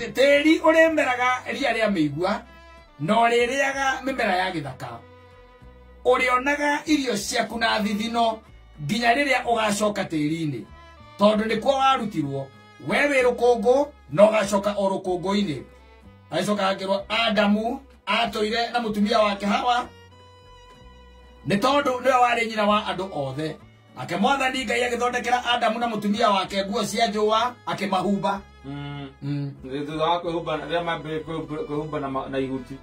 atĩ tĩri ũrĩmeraga ria rĩa mĩigua na ũrĩrĩaga mĩmera ya gĩthaka. Ũrĩonaga irio ciaku na thithino nginya rĩrĩa ũgacoka tĩri-inĩ, tondũ nĩkuo warutirwo. We wĩ rũkũngũ na ũgacoka o rũkũngũ-inĩ. Agĩcoka akĩrwo Adamu atũire na mũtumia wake Hawa nĩ tondũ nĩwe warĩ nyina wa andũ othe. Ake Mwathani Ngai agĩthondekera Adamu na mũtumia wake nguo cia njũa akĩmahumba. Thutha wa kwĩhumba rĩrĩa mambĩrĩirie kwĩhumba na ihuti.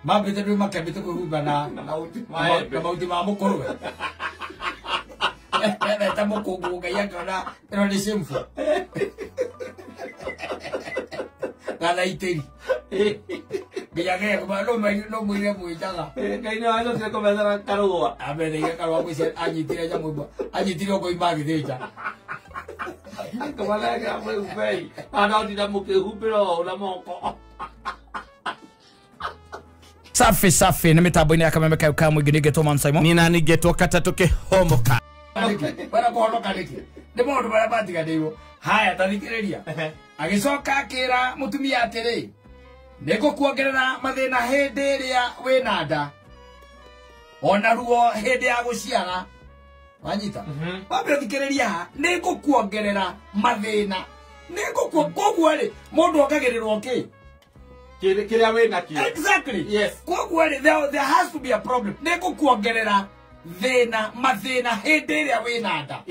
Mambĩte rĩu makĩambĩte kwĩhumba na mahuti ma mũkũrwe. Eta mũkũngũ Ngai akĩona ĩno nĩ shameful. Gathaitĩri. Nginya ge no mwĩre mwĩtaga. Ngai nĩ wacokire kũmethera karũgwa. Ametheire karũgwa mũico anyitire nyamũ ĩmwe. Anyitire ũkoima agĩthĩnja. Akĩmanengera mwĩhumbei. Andũ mũkĩhumbĩra ũũ na moko. Safi safi nĩ mĩtambo-inĩ ya Kameme Kayo ka Mũingĩ nĩngetwo Man Simon. Nina nĩngetwo Katatũ Kĩhomoka. Wena kũhonoka nĩkĩ? Nĩ maũndũ marĩa matiganĩirwo. Haya ta thikĩrĩria. Agĩcoka akĩra mũtumia atĩrĩ, nĩngũkuongerera mathĩna hĩndĩ ĩrĩa wĩna nda, ona ruo hĩndĩ ya gũciara. Wanyita? Wambe ũthikĩrĩria haha, nĩngũkuongerera mathĩna. Koguo rĩ, mũndũ ongagĩrĩrwo kĩ? Kĩrĩa wĩna kĩo. Exactly. Yes. Koguo rĩ, there has to be a problem. Nĩngũkuongerera thĩna mathĩna hĩndĩ ĩrĩa wĩna nda.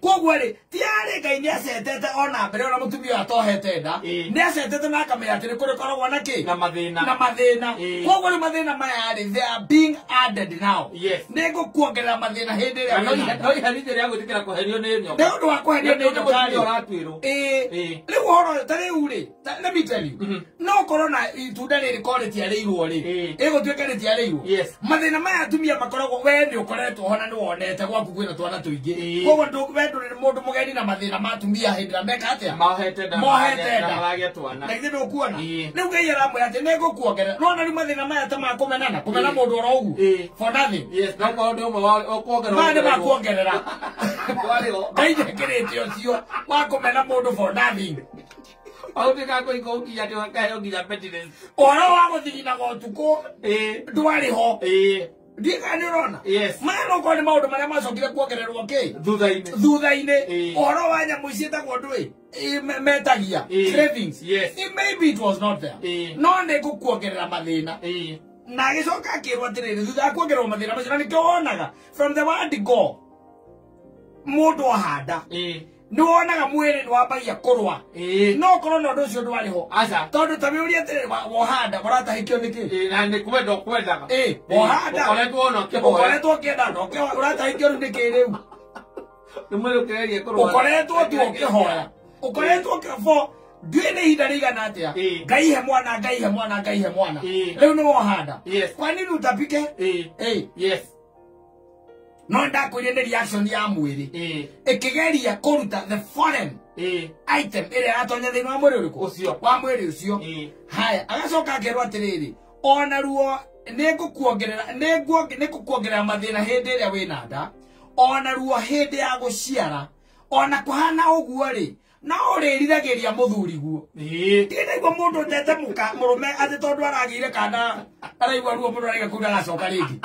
Koguo rĩ, ti arĩ Ngai nĩacetete ona mbere ona mũtumia ũyũ atohete nda, nĩacetete na akamenya atĩ nĩ kũrĩ koragwo na kĩ? Na mathĩna. Na mathĩna. Koguo rĩ, mathĩna maya rĩ, they are being added now. Yes. Nĩngũkuongerera mathĩna hĩndĩ ĩrĩa wĩna nda. No iherithia rĩa gwĩtĩkĩra kũherio nĩ nyoka. Nĩ ũndũ wa kũherio nĩ nyoka rĩ. Ũratuĩrwo. Rĩu ũhoro ũyũ, ta rĩu rĩ, let me tell you. No korwo na itunda rĩrĩ korwo rĩtiarĩirwo rĩ, ĩgũtuĩka rĩtiarĩirwo. Yes. Mathĩna maya atumia makoragwo, we nĩ ũkoretwo ho na nĩ wonete gwaku kwĩna twana tũingĩ. Koguo we ndũrĩ mũndũ mũgeni na mathĩna ma atumia hĩndĩ ĩrĩa meka atĩa? Mohete nda. Mohete nda. Maragĩa twana. Na githĩ ndũkuona? Ĩĩ. Rĩu Ngai aramwĩra atĩ nĩngũkuongerera. Nĩwona rĩu mathĩna maya ta ma kũmenana, kũmena mũndũ oro ũguo. Ĩĩ. For nothing. Yes, no korwo nĩ ũmwe wa ũkuongerera. Maya nĩ makuongerera. Ndwarĩ ho. Ngai ndekĩrĩte ũcio wa kũmena mũndũ for nothing. Maũndũ kũigua ũkinya atĩ ũkaheo nginya pettiness. Ũhoro wa gũthiginaga ũtukũ ndwarĩ ho. Ndiĩ kana nĩ ũrona? Yes. Maya no korwo nĩ maũndũ marĩa macokire kuongererwo kĩ? Thutha-inĩ. Thutha-inĩ. Ũhoro wa nyamũ ici ciĩtagwo ndũĩ? Metagia. Cravings. Yes. Maybe it was not there. No nĩ ngũkuongerera mathĩna. Na agĩcoka akĩrwo atĩrĩrĩ, thutha wa kuongererwo mathĩna macio, na nĩkĩo wonaga from the word go mũndũ ahanda nĩ wonaga mwĩrĩ nĩ wambagia kũrũa. No korwo na ũndũ ũcio ndwarĩ ho. Aca. Tondũ ta wĩũrie atĩrĩrĩ, wohanda ũratahĩkio nĩkĩ? Na nĩ kwenda ũkwendaga. Wohanda. Ũkoretwo ona ũkĩhoya. Ũkoretwo ũkĩenda na ũkĩhoya. Ũratahĩkio rĩu nĩkĩ rĩu? Nĩ mwĩrĩ ũkĩgeria kũrũa. Ũkoretwo tu ũkĩhoya. Ũkoretwo ũkĩhoya. Ndiũĩ nĩ ihinda rĩigana atĩa. Ngai he mwana, Ngai he mwana, Ngai he mwana. Rĩu nĩ wohanda. Yes. Kwa nini utapike? Yes. No ndakwĩrire nĩ reaction ya mwĩrĩ. Ĩkĩgeria kũruta the foreign item ĩrĩa yatonya thĩinĩ wa mwĩrĩ ũrĩkũ? Ũcio. Wa mwĩrĩ ũcio. Haya, agacoka akerwo atĩrĩrĩ, ona ruo nĩngũkuongerera mathĩna hĩndĩ ĩrĩa wĩna nda, ona ruo hĩndĩ ya gũciara, ona kũhana ũguo rĩ, no ũrĩriragĩria mũthuriguo. Ndirĩ ndaigua mũndũ ũtete mũka mũrũme atĩ tondũ aragĩire kana araigua ruo mũno araiga kũu ndagacoka rĩngĩ.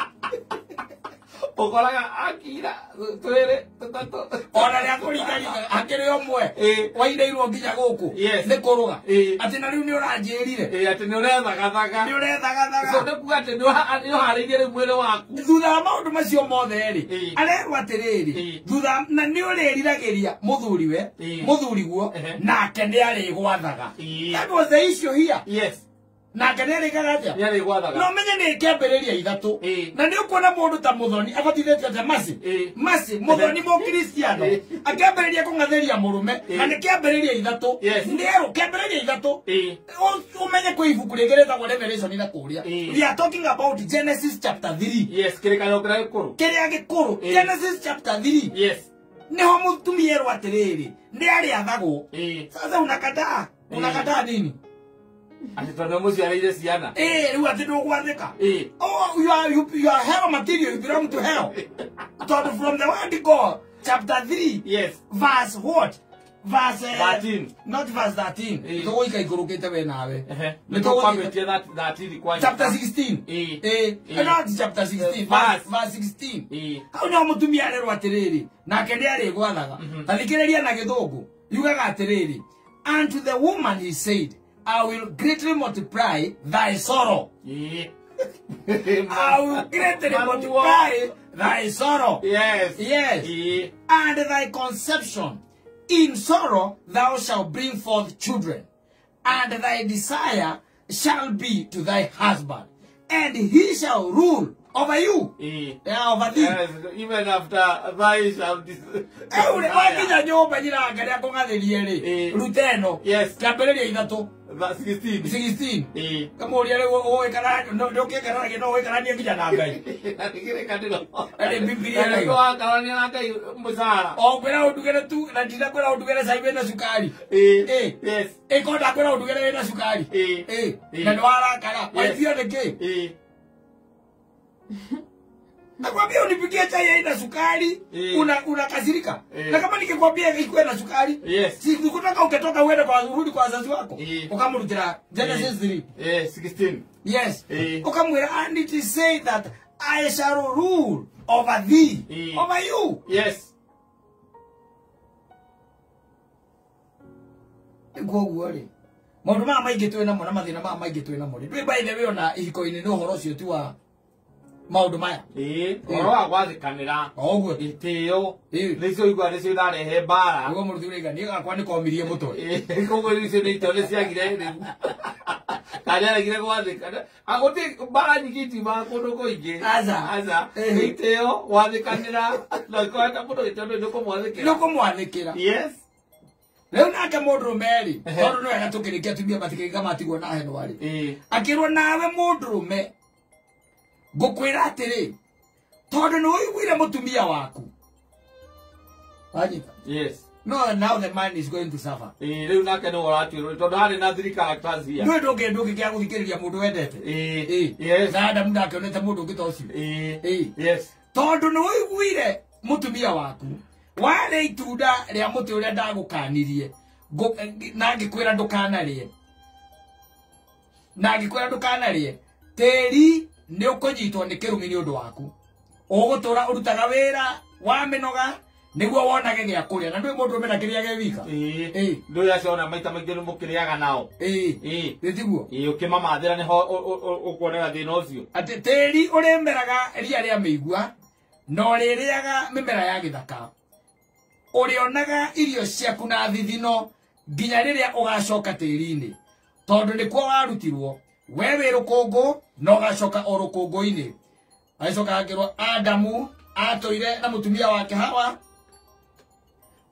Ũkoraga akira twĩrĩ tũtatũ. Ona rĩa kũringaringa akĩrĩ ũmwe wairĩirwo nginya gũkũ nĩ kũrũga. Atĩ na rĩu nĩ ũranjĩrire. Atĩ nĩ ũrethagathaga. Nĩ ũrethagathaga. So nĩ kuga atĩ nĩ ũharĩirie rĩu mwĩrĩ waku. Thutha wa maũndũ macio mothe rĩ, arerwo atĩrĩrĩ, thutha na nĩ ũrĩriragĩria mũthuriwe, mũthuriguo, nake nĩ arĩgwathaga. That was the issue here. Yes. Nake nĩ arĩkaga atĩa? Nĩ arĩgwathaga. No menye nĩ kĩambĩrĩria ithatũ. Na nĩ ũkuona mũndũ ta mũthoni abatithĩtio atĩa Mercy? Mercy, mũthoni mũkristiano akĩambĩrĩria kũng'athĩria mũrũme, na nĩ kĩambĩrĩria ithatũ. Nĩ erũ kĩambĩrĩria ithatũ. Ũmenye kwĩ ibuku rĩngĩ rĩtagwo Revelation na kũrĩa. We are talking about Genesis chapter 3. Yes, kĩrĩkanĩro kĩrĩa gĩkũrũ. Kĩrĩa gĩkũrũ. Genesis chapter 3. Yes. Nĩho mũtumia erwo atĩrĩrĩ, nĩ arĩathagwo. Sasa unakataa. Unakataa nini? Atĩ tondũ mũciarĩire ciana. Rĩu atĩ ndũgwathĩka. Oh, you are hell material, you belong to hell. Tondũ from the word God, chapter 3, yes, verse what? Verse 13. Not verse 13. Tũgũika ikũrũkĩte we nawe. Nĩ tũkwambĩtie 13 kwa chapter 16. Not chapter 16, verse 16. Hau no mũtumia arerwo atĩrĩrĩ, nake nĩ arĩgwathaga. Ta thikĩrĩria na gĩthũngũ. Yugaga atĩrĩrĩ, unto the woman he said, I will greatly multiply thy sorrow. I will greatly multiply thy sorrow. Yes. Yes. And thy conception. In sorrow thou shalt bring forth children, and thy desire shall be to thy husband, and he shall rule over you. Yeah, over thee. Yes, even after thy shall Ruteno. Yes. 16. 16. Nakwambia unipigie chai haina sukari, unakasirika. Na kama nikikwambia ikuwe na sukari, si kutoka ukitoka uende kwa urudi kwa wazazi wako. Ukamrudira Genesis 3. 16. Yes. Ukamwira, and it is said that I shall rule over thee, over you. Yes. Koguo ri. Maundu maya maingĩ twĩ namo na mathĩna maya maingĩ twĩ namo ri. Ndũĩ by the way ona ihiko-inĩ nĩ ũhoro ũcio ti wa maundu maya. Ũhoro wa gwathĩkanĩra. O ũguo. Itĩo. Nĩcio igua nĩcio irarehe mbara. Nĩguo mũruti ũraiga niĩ gakwa nĩkomirie mũtwe. Koguo icio nĩ itĩo nĩciagire rĩu. Kana nĩaregire gwathĩka. Gũtirĩ mbara nyingĩ itiumaga kũndũ kũingĩ. Aca. Aca. Itĩo, gwathĩkanĩra. Na ũngĩhota mũndũ gĩtĩo nĩ ũkũmwathĩkĩra. Nĩ ũkũmwathĩkĩra. Yes. Rĩu nake mũndũrũme rĩ, tondũ nĩ wega tũkĩrĩkia atumia matikĩrĩka matigwo na henwa rĩ. Akĩrwo nawe mũndũrũme ngũkwĩra atĩrĩ, tondũ nĩ ũiguire mũtumia waku. Wanyita? Yes. No, now the man is going to suffer. Rĩu nake nĩwe ũratuĩrwo tondũ harĩ na three characters here. Ndũĩ ndũngĩkĩaga gũthikĩrĩria mũndũ wendete. Yes. Na Adamu ndakĩonete mũndũ ũngĩ ta ũcio. Yes. Tondũ nĩ ũiguire mũtumia waku, warĩa itunda rĩa mũtĩ ũrĩa ndagũkanirie, na ngĩkwĩra ndũkanarĩe. Na ngĩkwĩra ndũkanarĩe, tĩri nĩ ũkũnyitwo nĩ kĩrumi nĩ ũndũ waku. Ũgũtũra ũrutaga wĩra wa mĩnoga nĩguo wonage gĩa kũrĩa. Na ndũĩ mũndũ ũmena kĩrĩa gĩ wika. Ndũĩ acio ona maita maingĩ nĩ mũkĩrĩaga nao. Nĩ tiguo? Ũkĩmamathĩra nĩho ũkuonera thĩna ũcio. Atĩ tĩri ũrĩmeraga ria rĩa mĩigua na ũrĩrĩaga mĩmera ya gĩthaka. Ũrĩonaga irio ciaku na thithino nginya rĩrĩa ũgacoka tĩri-inĩ, tondũ nĩkuo warutirwo. We wĩ rũkũngũ na ũgacoka o rũkũngũ-inĩ. Agĩcoka akĩrwo Adamu atũire na mũtumia wake Hawa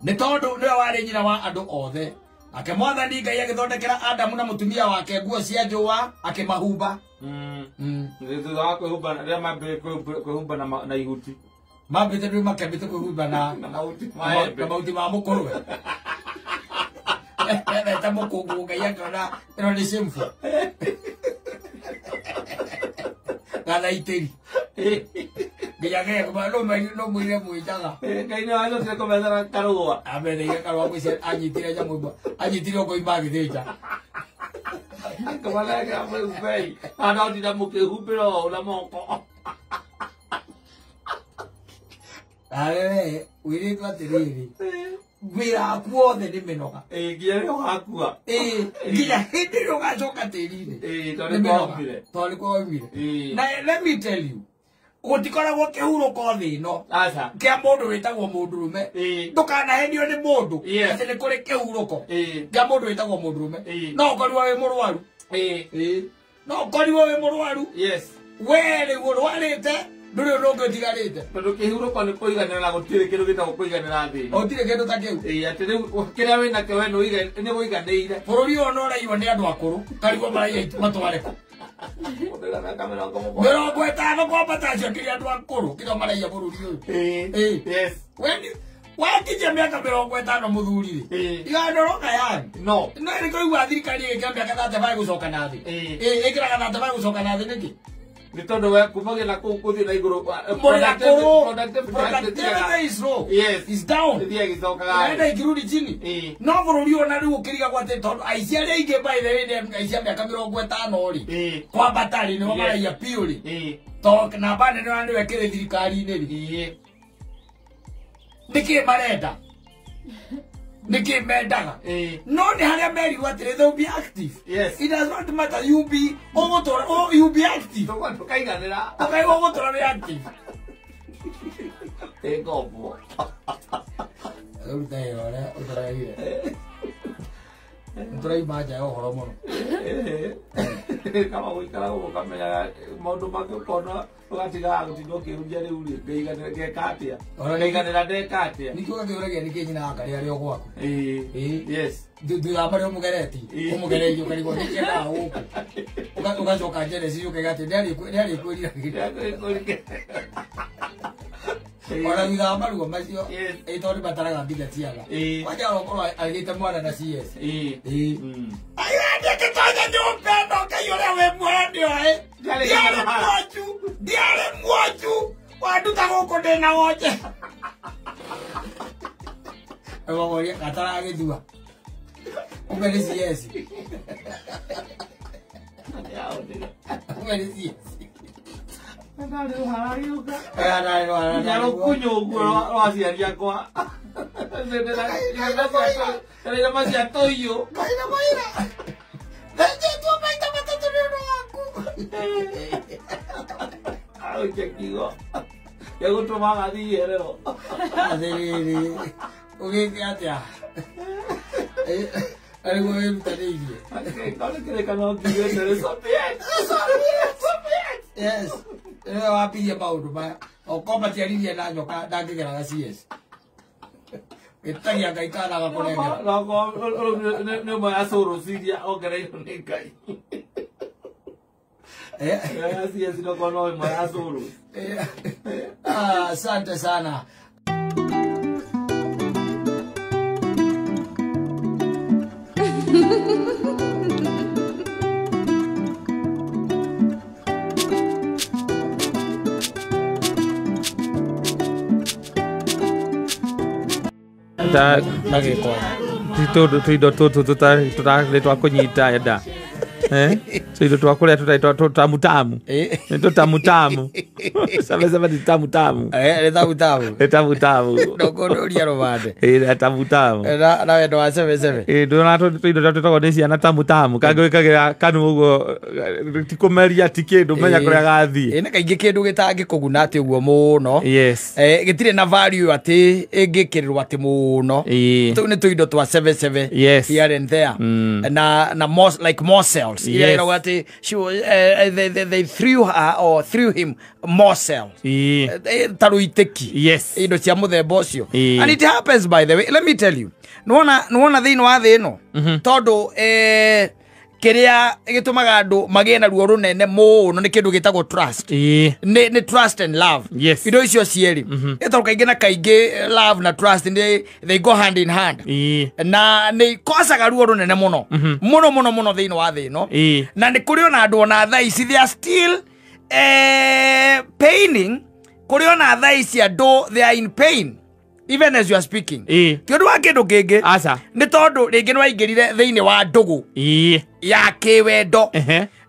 nĩ tondũ nĩwe warĩ nyina wa andũ othe. Ake Mwathani Ngai agĩthondekera Adamu na mũtumia wake nguo cia njũa akĩmahumba. Thutha wa kwĩhumba rĩrĩa mambĩrĩirie kwĩhumba na ihuti. Mambĩte rĩu makĩambĩte kwĩhumba na mahuti ma mũkũrwe. Ethete mũkũngũ Ngai akĩona ĩno nĩ shameful. Gathaitĩri. Nginya gekũma no mwĩre mwĩnjaga. Ngai nĩ wacokire kũmethera karũa. Ametheire karũa mũico anyitire nyamũ ĩmwe. Anyitire ũkoima agĩthĩnja. Akĩmanengera mwĩhumbei. Handũ ha gũtinda mũkĩhumbĩra ũũ na moko. Nawe we wĩrĩtwo atĩrĩrĩ, wĩra waku wothe nĩ mĩnoga. Nginya rĩrĩa ũgakua. Nginya hĩndĩ ĩrĩa ũgacoka tĩri-inĩ. Tondũ nĩkuo waumire. Tondũ nĩkuo waumire. Na let me tell you, gũtikoragwo kĩhurũko thĩ ĩno kĩa mũndũ wĩtagwo mũndũrũme. Ndũkanahenio nĩ mũndũ atĩ nĩ kũrĩ kĩhurũko kĩa mũndũ wĩtagwo mũndũrũme. No ũkorirwo wĩ mũrwaru. No ũkorirwo wĩ mũrwaru. Yes. We rĩu ũrwarĩte ndũrĩ ũndũ ũngĩ ũtigarĩte. Tondũ kĩhurũko nĩ kũiganĩra na gũtirĩ kĩndũ gĩtagwo kũiganĩra thĩ ĩno. Gũtirĩ kĩndũ ta kĩu. Atĩ rĩu kĩrĩa wĩnakĩo we nĩ ũiganĩire. Bũrũri ũyũ no ũraiywo nĩ andũ akũrũ, karigwo maraiya matware kũ. 50 kwambata acio kĩrĩa andũ akũrũ kĩrĩa maraiya bũrũri ũyũ. Yes. Wakinyia mĩaka 50 mũthuri rĩ, iganoroka yani. No. No ĩrĩ kũigua thirikari ĩgĩkĩra mĩaka 35 gũcoka na thĩ. Ĩkĩraga 35 gũcoka na thĩ nĩkĩ? Nĩ tondũ we kumagia na kũu gũthiĩ na igũrũ productivity is low. Yes. Is down. Ĩthiaga ĩgĩcokaga. Ĩrenda ikirudi chini. No bũrũri ona rĩu ũkĩrigagwo atĩ tondũ aici arĩa aingĩ by the way nĩ aici a mĩaka 50 rĩ. Kwambata rĩ nĩo maraiya biũ rĩ. Tondũ namba nene na nĩwe ĩkĩrĩ thirikari-inĩ rĩ. Nĩkĩ marenda? Nĩkĩ mendaga? No nĩ harĩa merirwo atĩrĩ they will be active. Yes. It does not matter you be ũgũtũra oh, you be active. Tũkaiganĩra. Ũkaigua ũgũtũra wĩ active. Ĩ ngombo. Ũruta wĩra ũrĩa ũtũrehire. Nĩtũraima nja ya ũhoro mũno. Kama gũikara gũkũ ũkamenyaga maũndũ mangĩ ũkona ũgatigaga gũtinda ũkĩhuria rĩu rĩ ngaiganĩra ngeka atĩa. Ngaiganĩra ndeka atĩa. Nĩkĩo ũgakĩũragia nĩkĩ nyina wa karĩa arĩ o gwaku. Yes. Thutha wa marĩa ũmũgeretie ũmũgereirie ũkarigwo nĩkĩ endaga gũkũ. Ũgacoka Genesis ũkaiga atĩ nĩarĩkwĩriragĩria. Ona thutha wa maruo macio ĩ tondũ nĩmataraga nginya ciana. Kwanja okorwo agĩte mwana na CS. Ndingĩtonya nyũmba ĩno Ngai ũrĩa wĩ muoyo nĩoĩ. Ndiarĩ mwonju, ndiarĩ mwonju. Wanduta gũkũ ndĩna wonje. Ũgacoria gataragĩthua. Kumbe nĩ CS. Kumbe nĩ CS. Ndarũkunyũ ũguo rwa aciari akwa. Ndĩraira macia tũiyũ. Kaira maira. Thenjetwo maita matatũ nĩ ũndũ waku. Aũke kiugo gĩa gũtũma gathiĩ iherero. Atĩrĩrĩ, ũgĩke atĩa? Arĩguo wĩrutanĩirie. Korwo kĩrĩkanĩro kiugĩte nĩ so be it. So be it. So be it. Yes. Nĩwe wambirie maũndũ maya. Okorwo matiaririe na nyoka ndangĩgeraga CS. Gĩtagia Ngai kana agakũnengera. Nĩ ũmwe ya cũrũ ciria ongereirwo nĩ Ngai. Ya CS nokorwo no ĩmwe ya cũrũ. Asante sana. Ta tuindo tũtũ tũtarĩ twa kũnyita nda. Tuindo twa kũrĩa tũtarĩ tũtamu tamu. Nĩ tũtamu tamu. Saba nĩ tamu tamu. Nĩ tamu tamu. Nĩ tamu tamu. Ndũkũnũria rũbande. Nĩ tamu tamu. Na wendo wa sebe sebe. Ndũrona tuindo tũrĩa twĩtagwo nĩ ciana tamu tamu. Kangĩ wĩkagĩra kanua ũguo ti kũmeria ti kĩndũ menya kũrĩa gathiĩ. Nĩ kaingĩ kĩndũ gĩtangĩkũguna atĩ ũguo mũno. Yes. Gĩtirĩ na value atĩ ĩngĩkĩrĩrwo atĩ mũno. Tũu nĩ tũindo twa sebe sebe. Yes. Here and there. Na like morsels. Yes. She was, they threw her or threw him morsels. Taruiteki. Yes. Indo cia muthemba ũcio. And it happens, by the way. Let me tell you. Nĩwona thĩinĩ wa thĩ ĩno. Tondũ kĩrĩa gĩtũmaga andũ magĩe na ruo rũnene mũno nĩ kĩndũ gĩtagwo trust. Nĩ trust and love. Yes. Indo icio cierĩ. Tondũ kaingĩ na kaingĩ love na trust they go hand in hand. Na nĩ ikocaga ruo rũnene mũno. Mũno mũno mũno thĩinĩ wa thĩ ĩno. Na nĩ kũrĩ ona andũ ona thaa ici they are still paining. Kũrĩ ona thaa ici andũ they are in pain. Even as you are speaking. Ti ũndũ wa kĩndũ kĩngĩ. Aca. Nĩ tondũ rĩngĩ nĩwaingĩrire thĩinĩ wa ndũgũ. Ya kĩwendo.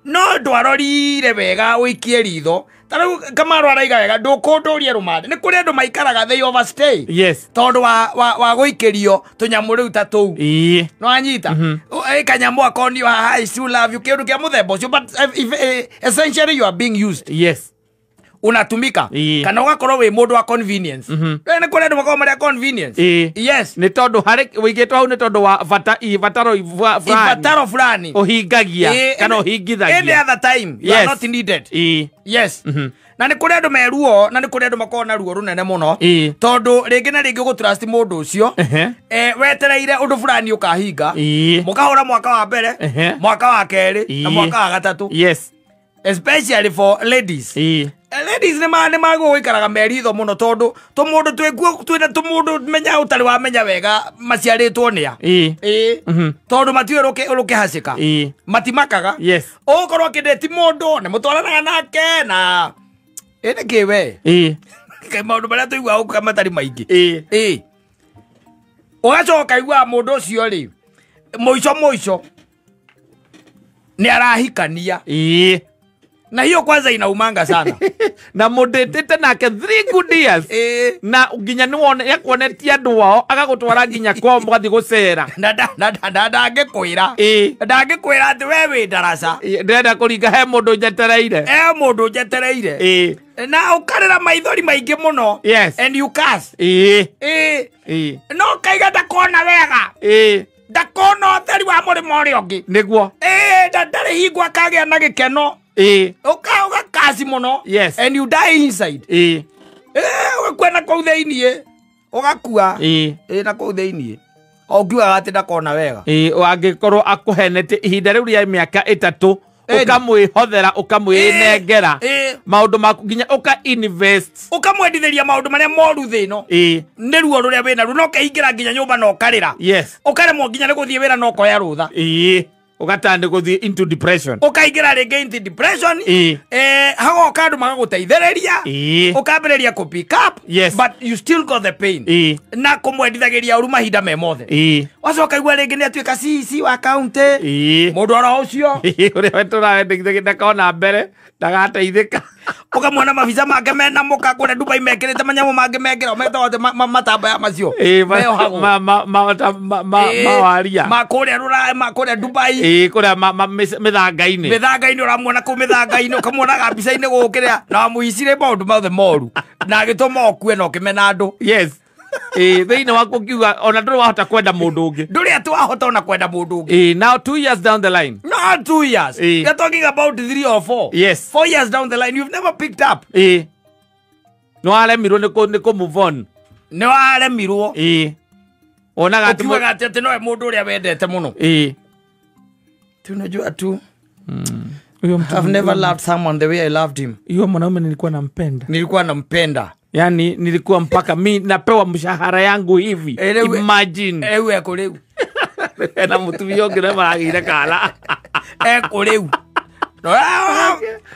No ndwarorire wega ũikie ritho. Ta rĩu Kamaru araiga wega ndũkũndũria rũmande. Nĩ kũrĩ andũ maikaraga they overstay. Yes. Tondũ wa gũikĩrio tũnyamũ rĩu ta tũu. Nĩwanyita? Kanyamũ akonio haha I still love you kĩndũ kĩa mũthemba ũcio but essentially you are being used. Yes. Unatumika. Kana ũgakorwo wĩ mũndũ wa convenience. Nĩ kũrĩ andũ makoragwo marĩ a convenience. Yes. Nĩ tondũ harĩ wĩigĩtwo hau nĩ tondũ wa bata ibataro fulani. Ibataro fulani. Ũhingagia kana ũhingithagia. Any other time you are not needed. Yes. Na nĩ kũrĩ andũ me ruo na nĩ kũrĩ andũ makoragwo na ruo rũnene mũno. Tondũ rĩngĩ na rĩngĩ ũgũtrust mũndũ ũcio. Wetereire ũndũ fulani ũkahinga. Mũkahũra mwaka wa mbere, mwaka wa kerĩ na mwaka wa gatatũ. Yes. Especially for ladies. Ladies nĩ magũikaraga meritho mũno tondũ tũmũndũ twĩkuo twĩna tũmũndũ menya ũtarĩ wamenya wega maciarĩtwo nĩa. Tondũ matiũĩ rũkĩhacĩka. Matimakaga. Yes. Ũgũkorwo akĩndĩti mũndũ nĩ mũtwaranaga nake na ĩ nĩkĩ we? Maũndũ marĩa tũiguaga gũkũ matarĩ maingĩ. Ũgacoka iguaga mũndũ ũcio rĩ mũico mũico nĩ arahikania. Na hiyo kwanza inaumanga sana. Na mudetete nake 3 good years. Na nginya ni wone yakuonetie andu ao agagutwara nginya kwao mugathi gucera. Na ndangĩkwĩra. Ndangĩkwĩra atĩ we wĩ ndaraca. Ndĩrenda kũringa he mũndũ njetereire. He mũndũ njetereire. Na ũkarĩra maithori maingĩ mũno. Yes. And you curse. No kaiga ndakona wega. Ndakona ũtheri wa mũrĩmo ũrĩa ũngĩ. Nĩguo. Ndarĩ hingo akagĩa na gĩkeno. Ũgakasi mũno. Yes. And you die inside. Ũgakua na kũu thĩiniĩ. Ũgakua. Na kũu thĩiniĩ. O ũngiugaga atĩ ndakona wega. Angĩkorwo akũhenete ihinda rĩu rĩa mĩaka 3 ũkamwĩhothera ũkamwĩnengera maũndũ maku nginya ũka invest ũkamwendithĩria maũndũ marĩa moru thĩ ĩno. Nĩ ruo rũrĩa wĩna ruo no ũkeingĩra nginya nyũmba na ũkarĩra. Yes. Ũkaremwo nginya nĩ gũthiĩ wĩra na ũkoya rũtha. Ũgatande gũthiĩ into depression. Ũkaingĩra rĩngĩ into depression. Hagoka andũ magagũteithĩrĩria. Ũkambĩrĩria kũ pick up. Yes. But you still got the pain. Na kũmwendithagĩria ũru mahinda me mothe. Wacoka igua rĩngĩ nĩ atuĩka CEC wa county. Mũndũ oro ũcio. Ũrĩa tũrawendithĩria ndakona mbere ndagateithĩka. Ũkamwona mabica make mena mũka kũrĩa Dubai mekĩrĩte manyamũ mangĩ mekĩra metagwo atĩ matambaya macio. Meohagwo. Mawaria. Ma kũrĩa rũraya, ma kũrĩa Dubai. Kũrĩa mĩthanga-inĩ. Mĩthanga-inĩ ũramuona kũu mĩthanga-inĩ ũkamuonaga mbica-inĩ gũkĩrĩa na wamũicire maũndũ mothe moru na agĩtũma ũkue na ũkĩmena andũ. Yes. Thĩinĩ waku ũkiuga ona ndũrĩ wahota kwenda mũndũ ũngĩ. Ndũrĩ atĩ wahota ona kwenda mũndũ ũngĩ. Now 2 years down the line. Not 2 years. You're talking about 3 or 4. Yes. 4 years down the line you've never picked up. Nĩ waremirwo nĩ kũ move on. Nĩ waremirwo. Onaga atĩ ũkiugaga atĩ nowe mũndũ ũrĩa wendete mũno. Tunajua tu. I've never loved someone the way I loved him. Hiyo mwanaume nilikuwa nampenda. Nilikuwa nampenda. Yani nilikuwa mpaka mi napewa mshahara yangu hivi. Imagine. Ewe eko rĩu. Na mũtumia ũngĩ na maragĩire kala. Eko rĩu.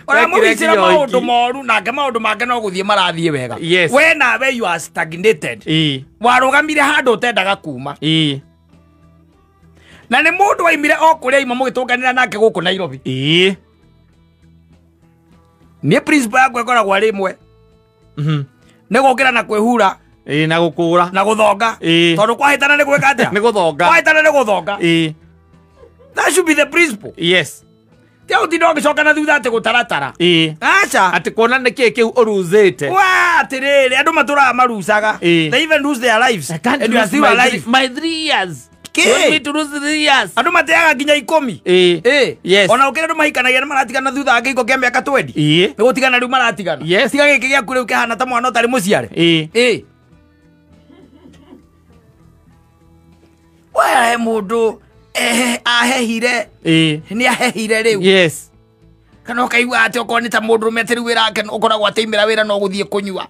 Ũramũgicĩra maũndũ moru nake maũndũ make no gũthiĩ marathiĩ wega. Yes. We nawe you are stagnated. Warũgamire handũ ũtendaga kuma. Na nĩ mũndũ waimire o kũrĩa aima mũgĩtũnganĩra nake gũkũ Nairobi. Niĩ principle yakwa ĩkoragwo arĩ ĩmwe. Nĩ gũkĩra na kwĩhura. Na gũkũra. Na gũthonga. Tondũ kwahĩtana nĩ gwĩka atĩa? Nĩ gũthonga. Kwahĩtana nĩ gũthonga. That should be the principle. Yes. Ti ũtinda ũgĩcoka na thutha atĩ gũtaratara. Aca. Atĩ kuona nĩkĩĩ kĩu ũruzĩte. Wa atĩrĩrĩ andũ matũraga marucaga. They even lose their lives. And you are still alive. My 3 years. Want me to lose 3 years. Andũ mateaga nginya 10. Yes. Ona ũkĩra andũ mahikanagia nĩ maratigana thutha wa kĩhiko kĩa mĩaka 20. Nĩ gũtigana rĩu maratigana. Yes. Tiga gĩkĩ gĩaku rĩu kĩhana ta mwana ũtarĩ mũciare. We mũndũ ahehire. Nĩ ahehire rĩu. Yes. Kana ũkaigua atĩ okorwo nĩ ta mũndũrũme atĩ rĩu wĩra wake ũkoragwo atĩimĩra wĩra no gũthiĩ kũnyua.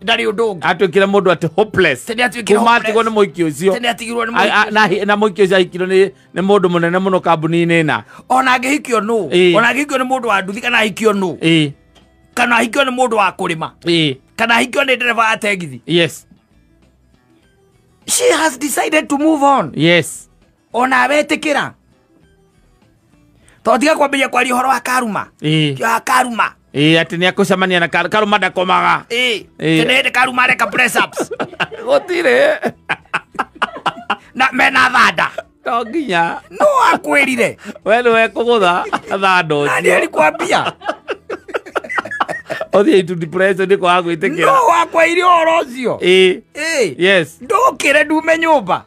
Ndarĩ ũndũ ũngĩ. Atuĩkire mũndũ atĩ hopeless. Kuma atigwo nĩ mũhiki ũcio. Nĩ atigirwo nĩ mũhiki. Na mũhiki ũcio ahikirwo nĩ mũndũ mũnene mũno kambuni-inĩ ĩna. Ona angĩhikio nũ. Ona angĩhikio nĩ mũndũ wa nduthi kana ahikio nũ. Kana ahikio nĩ mũndũ wa kũrĩma. Kana ahikio nĩ ndereba wa tegithi. Yes. She has decided to move on. Yes. Ona wetĩkĩra. Tondũ tiga kwambĩrĩria kwaria ũhoro wa karuma. Wa karuma. Atĩ nĩ akũcemania na karuma ndakomaga. Tene hĩndĩ karuma areka press ups. Gũtirĩ. Na mena thanda. To nginya. No akwĩrire. We nĩwe kũgũtha thanda ũcio. Nani alikwambia? Ũthiĩ into depression nĩ kwaga gwĩtĩkĩra. No wakwĩrire ũhoro ũcio. Yes. Ndũkĩre ndume nyũmba.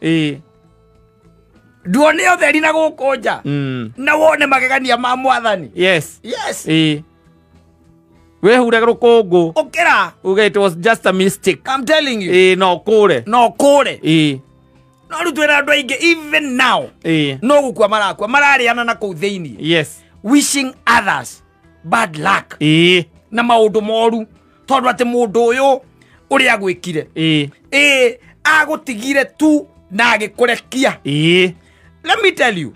Nduone ũtheri na gũkũ nja. Na wone magegania ma mwathani. Yes. Yes. Wehure rũkũngũ. Ũkĩra. Uge it was just a mistake. I'm telling you. No ũkũre. No ũkũre. No rĩu twĩna andũ aingĩ even now. No gũkua marakua mararĩana na kũu thĩiniĩ. Yes. Wishing others Bad luck. Ĩĩ. Na maũndũ moru tondũ atĩ mũndũ ũyũ ũrĩa agwĩkire. Ĩĩ. Ĩĩ, agũtigire tu na agĩkũrekia. Ĩĩ. Let me tell you.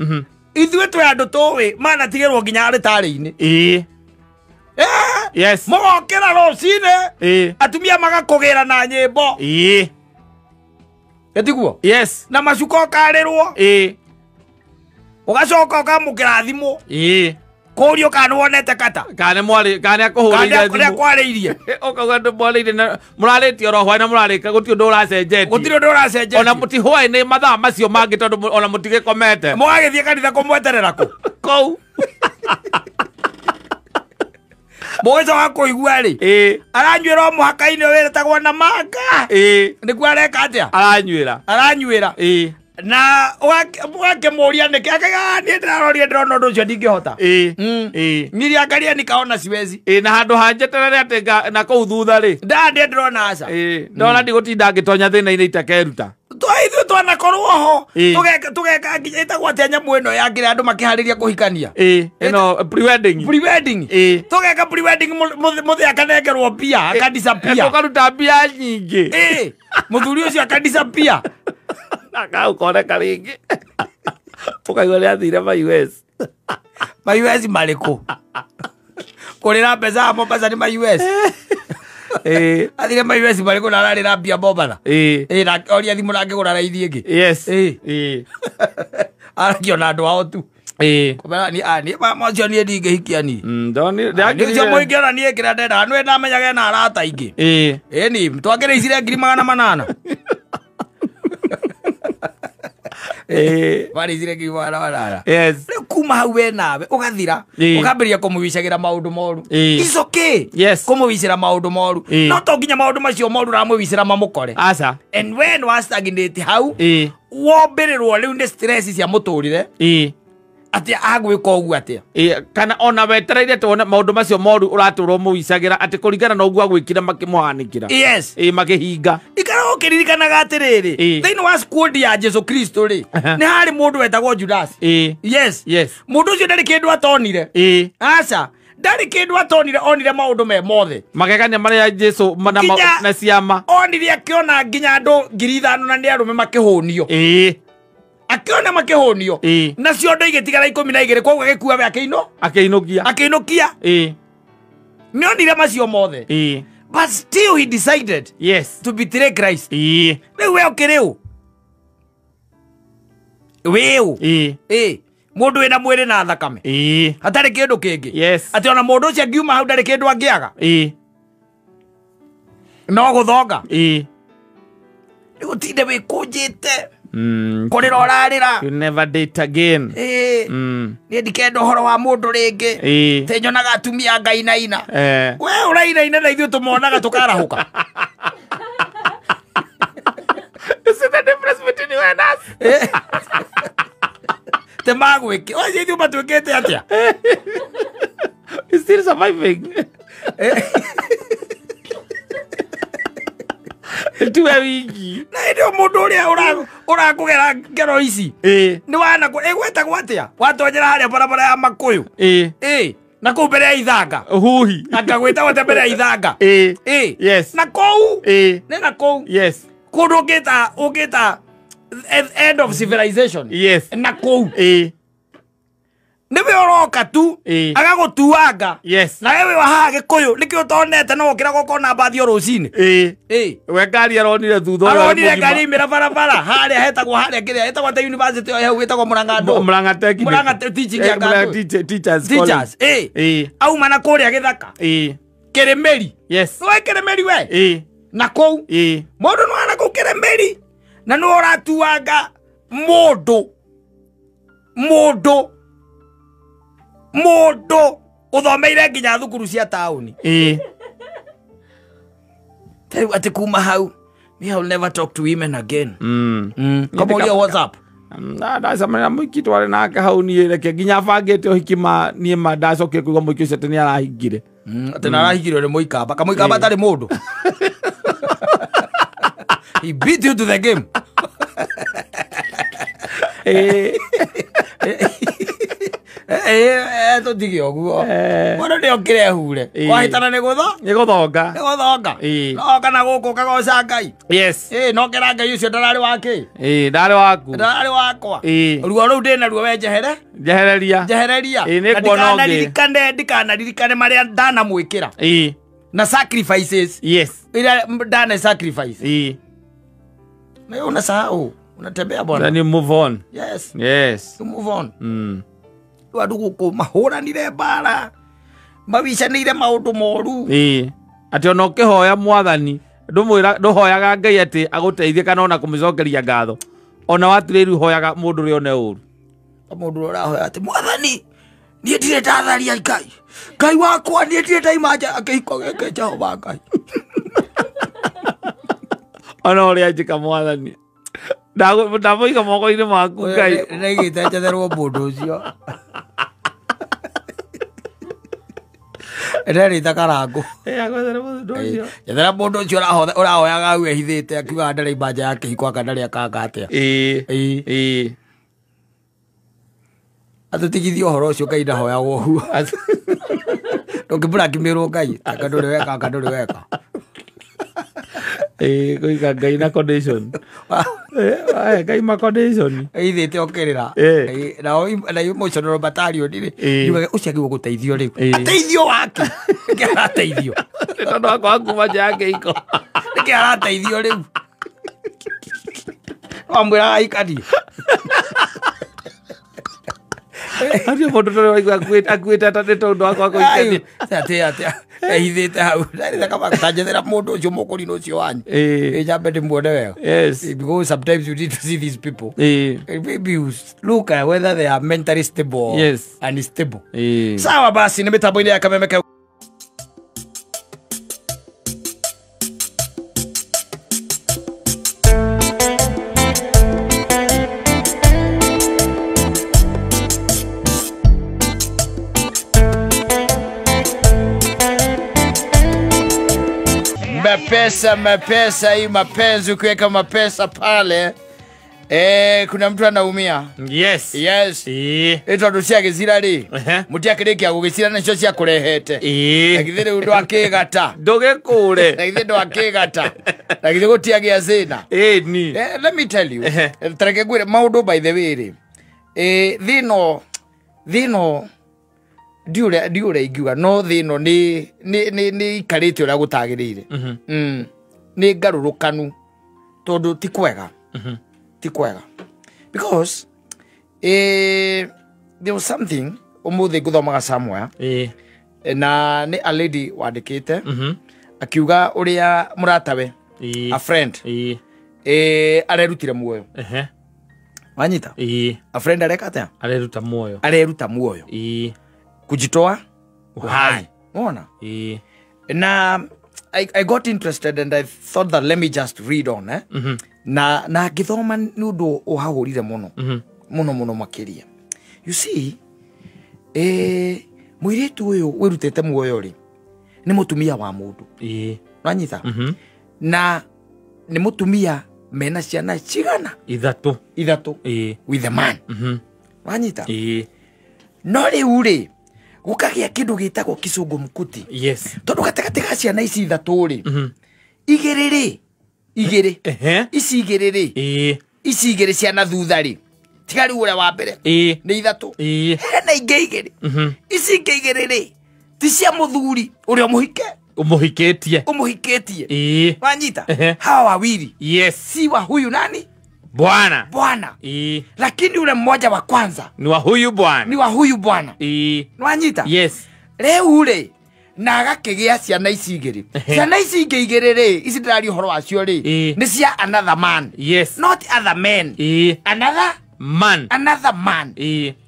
Ithuĩ twĩ andũ tũĩ manatigĩrwo nginya rĩtarĩ-inĩ. Ĩĩ. Yes. Mũgokĩra rũcinĩ. Ĩĩ. Atumia magakũgĩra na nyĩmbo. Ĩĩ. Ĩtiguo? Yes. Na macuka ũkarĩrwo. Ĩĩ. Ũgacoka ũkamũkĩra thimũ. Ĩĩ. Kũrio kana nĩwonete kata. Kana mwarĩ kana akũhũrĩire Kana thimũ. kwarĩirie. Ũkauga ndũ mwarĩire na mũrarĩtie oro hwaĩ na mũrarĩka gũtirĩ ũndũ ũracenjetie. Gũtirĩ ũndũ ũracenjetie. Ona mũtihwaĩ-inĩ mathaa macio mangĩ tondũ ona mũtigĩkomete. Mũgagĩthiĩ kanitha kũmweterera kũ? Kũu. Mũgĩcoka kũigua rĩ. Ĩĩ. Aranyuĩra o mũhaka-inĩ wĩtagwo na manga. Ĩĩ. Nĩkuo areka atĩa? Aranyuĩra. Aranyuĩra. Ĩĩ. Na ũgakĩmũria nĩkĩ akauga niĩ ndĩrarorire ndĩrona ũndũ ũcio ndingĩhota. Ĩĩ. Ĩĩ. Niliangalia nikaona siwezi. Ĩĩ, na handũ ha njeterere atĩ na kũu thutha rĩ. Nda ndĩrona aca. Ĩĩ, ndona ndigũtinda ngĩtonya thĩna-inĩ itakeruta. Ithuĩ twanakorwo ho. Ĩĩ. Tũgeka nginya ĩtagwo atĩa nyamũ ĩno ya kĩrĩa andũ makĩharĩria kũhikania. Ĩĩ, ĩno pre-wedding. Pre-wedding. Ĩĩ. Tũgeka pre-wedding mũthĩ akanengerwo mbia, akadisappear. Tũkaruta mbia nyingĩ. Ĩĩ, mũthuri ũcio akadisappear. Akaukoneka rĩngĩ. Ũkaigua nĩathire ma US. Ma US marĩkũ? Kũrĩra mbeca ya Mombasa nĩ ma US. Ĩĩ. Athire ma US marĩkũ na ararĩra mbia Mombasa. Ĩĩ. Ĩĩ, na oria thimũ na angĩgũra raithi ĩngĩ. Yes. Ĩĩ. Ĩĩ. Arakĩona andũ ao tu. Ĩĩ. Kũmera niĩ macio niĩ ndingĩhikia niĩ. Ndonire Ũcio mũingĩ niĩ kĩrĩa ndendaga nĩwe ndamenyaga ena arata aingĩ. Ĩĩ. Ĩni twakĩrĩicire 800,000. Ĩĩ. Warĩicire 800,000. Yes. Rĩu kuma hau we nawe ũgathira Ĩĩ. ũkambĩrĩria kũmũwicagĩra maũndũ moru. Ĩĩ. It's okay. Yes. Kũmũwicĩra maũndũ moru. Ĩĩ. No to nginya maũndũ macio moru ũramũwicĩra mamũkore. Aca. And when wa stagnate hau Ĩĩ. wombĩrĩrwo rĩu nĩ stress cia mũtũrĩre. Ĩĩ. Atĩa agwĩka ũguo atĩa? Ĩĩ, kana ona wetereire tuone maũndũ macio moru ũratũrwo mũwicagĩra atĩ kũringana na ũguo agwĩkire makĩmũhanĩkĩra. Yes. Ĩĩ, makĩhinga. Ikara ũkĩririkanaga atĩrĩrĩ, Ĩĩ. thĩinĩ wa squad ya Jesu Kristo rĩ, nĩ harĩ mũndũ wetagwo Judas. Ĩĩ. Yes. Yes. Mũndũ ũcio ndarĩ kĩndũ atonire. Ĩĩ. Aca, ndarĩ kĩndũ atonire, onire maũndũ me mothe. Magegania marĩa Jesu na ciama. Onire akĩona nginya andũ 5,000 na nĩ arũme makĩhũnio. Ĩĩ. Akĩona makĩhũnio. Ĩĩ. Na ciondo igĩtigara 12 koguo agĩkua we akĩinũkia. Akĩinũkia. Ĩĩ. Nĩonire macio mothe. Ĩĩ. But still he decided Yes. to betray Christ. Ĩĩ. Rĩu we ũkĩrĩ ũ? Wĩ ũ? Ĩĩ. Ĩĩ. Mũndũ wĩna mwĩrĩ na thakame. Ĩĩ. Hatarĩ kĩndũ kĩngĩ. Yes. Atĩ ona mũndũ ũcio angiuma hau ndarĩ kĩndũ angĩaga. Ĩĩ. No gũthonga. Ĩĩ. Rĩu ũtinde wĩkũnjĩte. Kũrĩra ũrarĩra. You never date again. Ĩĩ. Niĩ ndikenda ũhoro wa mũndũ rĩngĩ. Ĩĩ. Tĩ nyonaga atumia ngainaina. Eh. We ũrainaina na ithuĩ tũmonaga tũkarahũka. You see the difference between you and us? Te magwĩke. Ocio ithuĩ matuĩkĩte atĩa? You're still surviving. Tuwe wiki. Na hĩndĩ ĩyo mũndũ ũrĩa ũrakũgera ngero ici. Ĩĩ. Nĩ wana ĩgwetagwo atĩa? Watonyera harĩa barabara ya Makũyũ. Ĩĩ. Ĩĩ. Na kũu mbere ya ithanga. Huhi. Anga gwĩtagwo atĩa mbere ya ithanga? Ĩĩ. Ĩĩ. Yes. Na kũu. Ĩĩ. Nĩ na kũu. Yes. Kũndũ ũngĩta end of civilization. Yes. Na kũu. Ĩĩ. Nĩwe ũroka tu. Ĩĩ. Agagũtuanga. Yes. Na wewe wa haha Gĩkũyũ nĩkĩo ũtonete no ũkĩra gũkona mbathi o rũcinĩ. Ĩĩ. Ĩĩ. We ngari aronire thutha ũyũ arĩ Aronire mũgima. ngari imĩra barabara harĩa hetagwo harĩa kĩrĩa hetagwo ta university ĩyo hau ĩtagwo Mũrang'a ndũ. Mũrang'a Technical. Mũrang'a teaching ya Mũrang'a ngandũ. Teachers Teachers. College. Ĩĩ. Ĩĩ. Auma na kũrĩa gĩthaka. Ĩĩ. Kĩrĩmĩri. Yes. Nĩwe Kĩrĩmĩri we? Ĩĩ. Na kũu. Ĩĩ. Mũndũ nĩ wana kũu Kĩrĩmĩri. Na nĩwe ũratuanga mũndũ. Mũndũ. Mũndũ ũthomeire nginya thukuru cia taũni. Ĩĩ. Rĩu atĩ kuma hau, me I will never talk to women again. Kamũria WhatsApp. Ndacemania na mũiki twarĩ nake hau niĩ reke nginya bangĩte ũhiki ma niĩ ma ndacokire kũigua mũiki ũcio atĩ nĩ arahingire. Atĩ nĩ arahingirwo nĩ mũikamba. Kamũikamba atarĩ mũndũ. He beat you to the game. Ĩĩ. Tũtige ũguo. Mũndũ nĩ okire hure. Wahĩtana nĩ gũtho? Nĩ gũthonga. Nĩ gũthonga. No kana gũkũ ũkagoca Ngai. Yes. No kera Ngai ũcio ndararĩ wake. Ndarĩ waku. Ndararĩ wakwa. Ruo rũu ndĩ naruo we njehere. Njehereria. Njehereria. Nĩ kuona ũngĩ. Ndikanandirikane marĩa ndanamwĩkĩra. Na sacrifices. Yes. Ila ndana sacrifice. Na wewe unasahau. Unatembea bwana. Then you move on. Yes. Yes. You move on. Andũ gũkũ mahũranire mbara mawicanĩire maũndũ moru. Atĩ ona ũkĩhoya mwathani ndũhoyaga Ngai atĩ agũteithie kana ona kũmũcokeria ngatho. Ona watirĩru hoyaga mũndũ ũrĩa one ũru. Mũndũ ũrĩa ũrahoya atĩ mwathani niĩ ndirĩ ndatharia Ngai. Ngai wakwa niĩ ndirĩ ndaima nja kĩhiko gĩkĩ Jehova Ngai. Ona ũrĩa njĩka mwathani. Ndamũiga moko-inĩ maku Ngai. Nĩigĩte njetherwo mũndũ ũcio. Nderĩte karangũ. Agwethere mũndũ ũcio. Njethera mũndũ ũcio ũrahoyaga hau ehithĩte akiugaga ndaraima nja ya kĩhiko anga ndarĩ akanga atĩa. Atũtigithie ũhoro ũcio Ngai ndahoyagwo ũguo. Ndũngĩbũrakimĩrwo Ngai anga ndũrĩ weka anga ndũrĩ weka. Kũiga Ngai na condition. Ngai ma condition. Ithĩte okĩrĩra. Na emotional battalion rĩ. Yugaga ũcio agĩrĩirwo gũteithio rĩu. Ateithio wake. Nĩkĩ arateithio? Tondũ wakwa kuma nja ya kĩhiko. Nĩkĩ arateithio rĩu? Wamwĩraga aikanie. Atĩ mũndũ tondũ waigua akuĩte atĩ tondũ wakwa kũikania. Atĩ ehithĩte hau. Ndarĩte kaba tanjethera mũndũ ũcio mũkũrinũ ũcio wanyu. Nyambe ndĩmuone wega. Yes. Because sometimes you need to see these people. Maybe you look at whether they are mentally stable or unstable. Sawa basi nĩ mĩtambo-inĩ ya Kameme ka Mapesa, mapesa, hii mapenzi ukiweka mapesa pale kuna mtu anaumia. Yes. Yes. Tondũ cia gĩcira rĩ mũtiakĩrĩkia gũgĩcira nacio cia kũrehete. Na githĩ rĩu ndwakĩgata. Ndũgĩkũre. Na githĩ ndwakĩgata. Na githĩ gũtiagĩa thĩna. Ni. Let me tell you. Tareke ngwĩre maũndũ by the way rĩ. Thĩno ndiũrĩa ingiuga no thĩno nĩ ikarĩte ũrĩa gũtagĩrĩire. Nĩ ngarũrũkanu tondũ ti kwega. Ti kwega. Because there was something ũmũthĩ ngũthomaga somewhere. Na nĩ a lady wandĩkĩte akiuga ũrĩa mũratawe a friend arerutire muoyo. Wanyita? A friend areka atĩa? Areruta muoyo. Areruta muoyo. Kujitoa uhai. Unaona? Na I got interested and I thought that let me just read on Na ngithoma nĩ ũndũ ũhahũrire mũno. Mũno mũno makĩria. You see, mũirĩtu ũyũ wĩrutĩte muoyo rĩ nĩ mũtumia wa mũndũ. Wanyita? Na nĩ mũtumia mena ciana cigana? Ithatũ. Ithatũ. With a man. Wanyita? No rĩu rĩ gũkagĩa kĩndũ gĩtagwo kĩcũngũ mkuti. Yes. Tondũ gatagatĩ ga ciana ici ithatũ rĩ igĩrĩ rĩ igĩrĩ ici igĩrĩ rĩ ici igĩrĩ ciana thutha rĩ tiga rĩu ũrĩa wa mbere nĩ ithatũ hena ingĩ igĩrĩ ici ingĩ igĩrĩ rĩ ti cia mũthuri ũrĩa mũhike ũmũhikĩtie ũmũhikĩtie. Wanyita? Hawa wawili. Yes. Si wa huyu nani? Bwana. Bwana. Lakini ule mmoja wa kwanza ni wa huyu bwana. Ni wa huyu bwana. Nwanyita? Yes. Rĩu rĩ na agakĩgĩa ciana ici igĩrĩ. Ciana ici ingĩ igĩrĩ rĩ ici ndĩraria ũhoro wacio rĩ nĩ cia another man. Yes. Not other men. Another man. Another man.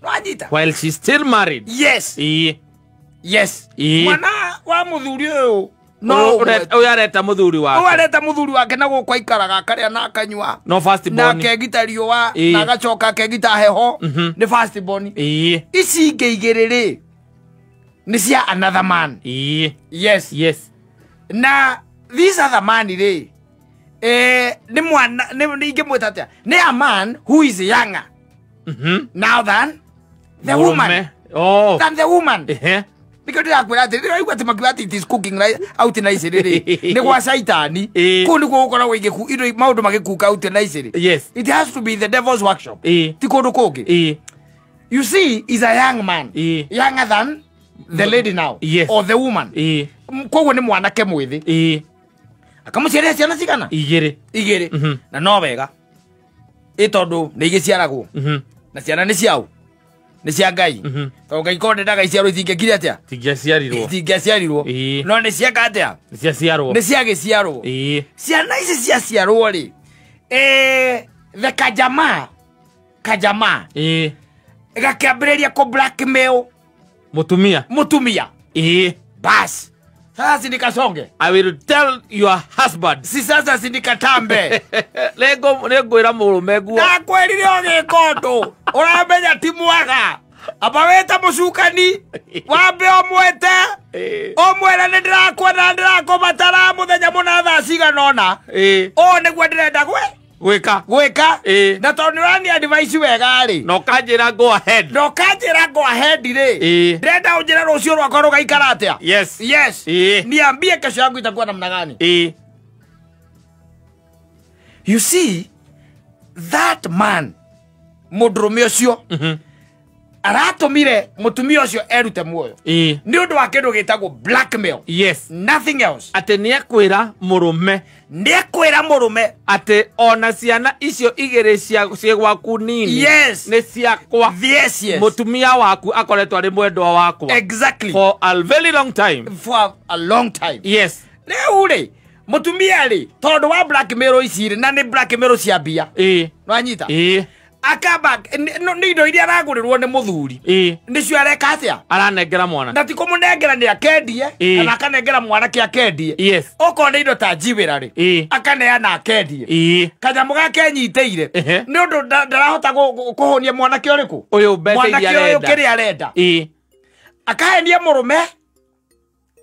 Nwanyita? While she's still married. Yes. Yes. Mwana wa mũthuri ũyũ no ũyũ areta mũthuri wake. Ũyũ areta mũthuri wake na gũkũ aikaraga akarĩa na akanyua. No first born. Na akegita riũa na agacoka akegita heho. Nĩ first born. Ici ingĩ igĩrĩ rĩ nĩ cia another man. Yes. Yes. Na this other man rĩ nĩ mwana nĩ ingĩmwĩta atĩa? Nĩ a man who is younger now than the woman. Oh. Than the woman. Nĩkĩo ndĩrakwĩra atĩ ndĩraigua atĩ makiuga atĩ it is cooking out na ici rĩrĩ nĩ gwa caitani kũu nĩkuo gũkoragwo igĩku indo maũndũ magĩkuka out na ici rĩ. Yes. It has to be the devil's workshop. Ti kũndũ kũngĩ. You see, is a young man. Younger than the lady now. Yes. Or the woman. Koguo nĩ mwanake mwĩthĩ. Akamũciarĩra ciana cigana? Igĩrĩ. Na no wega. Ĩ tondũ nĩ igĩciaragwo. Na ciana nĩ ciao. Nĩ cia Ngai. Tondũ Ngai korwo ndendaga iciarwo itingĩkire atĩa? Itingĩaciarirwo. No nĩ cieka atĩa? Nĩ ciaciarwo. Nĩ ciagĩciarwo. Ciana ici ciaciarwo rĩ, the kajamaa. Kajamaa. Gakĩambĩrĩria kũ blackmail Mutumia. Mutumia. Bas. Sasa sindikasonge. I will tell your husband. Si sasa sindikatambe. Nĩngwĩra mũrũme guo. Ndakwĩrire ũgĩka ũndũ. Ũramenya ti mwega. Amba wĩta mũcukani. Wambe ũmwĩte. Ũmwĩre nĩ ndĩrakwenda ndĩrakũbatara mũthenya mũna thaa cigana ũna. Ũũ nĩguo ndĩrenda Gwĩka. Gwĩka. Na tondũ nĩ ũrani advice wega rĩ. Na ũkanjĩra go ahead. Na ũkanjĩra go ahead rĩ. Ndĩrenda ũnjĩre rũciũ rwakwa rũgaikara atĩa. Yes. Yes. Niambie kesho yangu itakuwa namna gani. You see, that man, mũndũrũme ũcio, aratũmire mũtumia ũcio erute muoyo. Nĩ ũndũ wa kĩndũ gĩtagwo blackmail. Yes. Nothing else. Atĩ nĩekwĩra mũrũme. Nĩekwĩra mũrũme. Atĩ ona ciana icio igĩrĩ cia gwaku nini. Yes. Nĩ ciakwa. Yes, yes. Mũtumia waku akoretwo arĩ mwendwa wakwa. Exactly. For a very long time. For a long time. Yes. Rĩu rĩ, mũtumia rĩ, tondũ wa blackmail ici rĩ, na nĩ blackmail cia mbia. Nĩwanyita? Akamba nĩ indo iria aragũrĩrwo nĩ mũthuri. Nĩcio areka atĩa? Aranengera mwana. Na ti kũmũnengera nĩ akendie, kana akanengera mwanake akendie. Yes. Okorwo nĩ indo ta njiwĩra rĩ, akaneana akendie. Kanyamũ gake enyitĩire. Nĩ ũndũ ndarahota kũhũnia mwanake ũrĩkũ? Ũyũ mbeca iria Mwanake ũyũ arenda. kĩrĩa arenda. Akahenia mũrũme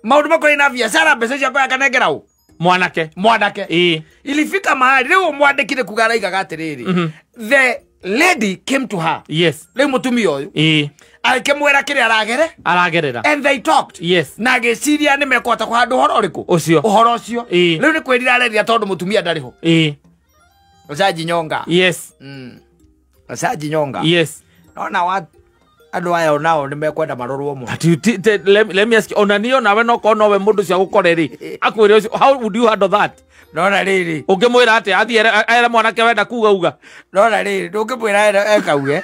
maũndũ makonainie na biacara, mbeca icio akoya akanengera ũ? Mwanake. Mwanake. Ilifika mahali rĩu mwandĩki nĩ kuga araigaga atĩrĩrĩ. The lady came to her. Yes. Rĩu mũtumia ũyũ. Akĩmwĩra kĩrĩa aragere. Aragerera. And they talked. Yes. Na agĩciria nĩ mekũhota kũhanda ũhoro ũrĩkũ? Ũcio. Ũhoro ũcio. Rĩu nĩ kwĩrira arerira tondũ mũtumia ndarĩ ho. Ũcajinyonga. Yes. Ũcajinyonga. Yes. Nona wa andũ aya onao nĩ mekwenda marorwo mũno. But you let me ask you, ona niĩ onawe no korwo nowe mũndũ ũcio agũkore rĩ, akwĩre ũcio, how would you handle that? Nona rĩrĩ. Ũngĩmwĩra atĩa? Athiĩ ere mwanake wenda kuga uga. Nona rĩrĩ, ndũngĩmwĩra ekauge.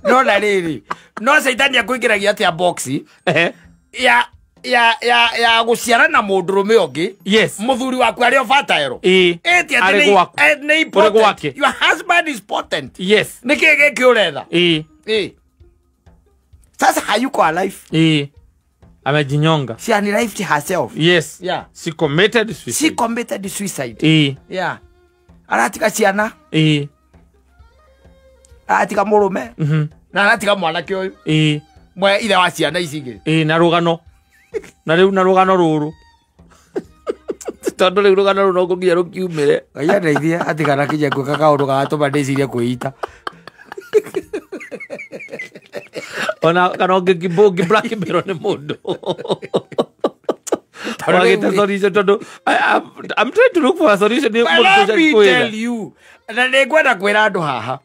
Nona rĩrĩ. No caitani akũingĩragia atĩa box ya gũciara na mũndũrũme ũngĩ. Yes. Mũthuri waku arĩ o fertile. Ĩti atĩ nĩ potent. Your husband is potent. Yes. Nĩ kĩĩ gĩkĩ ũretha? Sasa hayuko alive. Amejinyonga. She unalived herself. Yes. Yeah. She committed suicide. She committed suicide. Yeah. Aratiga ciana. Aratiga mũrũme. Na aratiga mwanake ũyũ. Mwe ithe wa ciana ici ingĩ. Na rũgano. Na rĩu na rũgano rũrũ. Tondũ rĩu rũgano rũu no nginya rũkiumĩre. Ngai andeithie atigana kinya gwĩka kaũndũ gagatũma ndĩcirie kwĩita. Ona kana ũngĩ blackmail nĩ mũndũ. Wagĩte solution tondũ I'm trying to look for a solution. Let me tell you. Na nĩngwenda kwĩra andũ haha.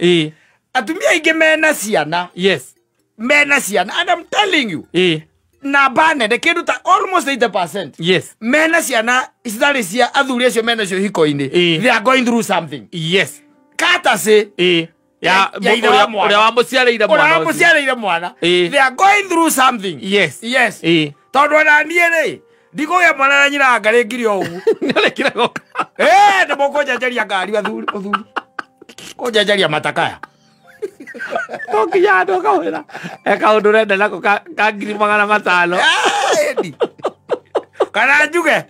Atumia aingĩ mena ciana. Yes. Mena ciana. And I'm telling you. Namba nene kĩndũ ta almost 80%. Yes. Mena ciana citarĩ cia athuri acio mena cio hiko-inĩ. They are going through something. Yes. Courtesy. Ya ũrĩa wamũciarĩire mwana. Ũrĩa wamũciarĩire mwana. They are going through something. Yes. Yes. Tondũ ona niĩ rĩ, ndikũgĩa mwana na nyina ngarĩngire o ũguo. Nĩarekire goka. Nĩ mũkũnjanjaria ngari athuri mũthuri. Kũnjanjaria matakaya. No nginya andũ akawĩra. Kaũndũ ũrenda nako ka 500,000. Kana njuge.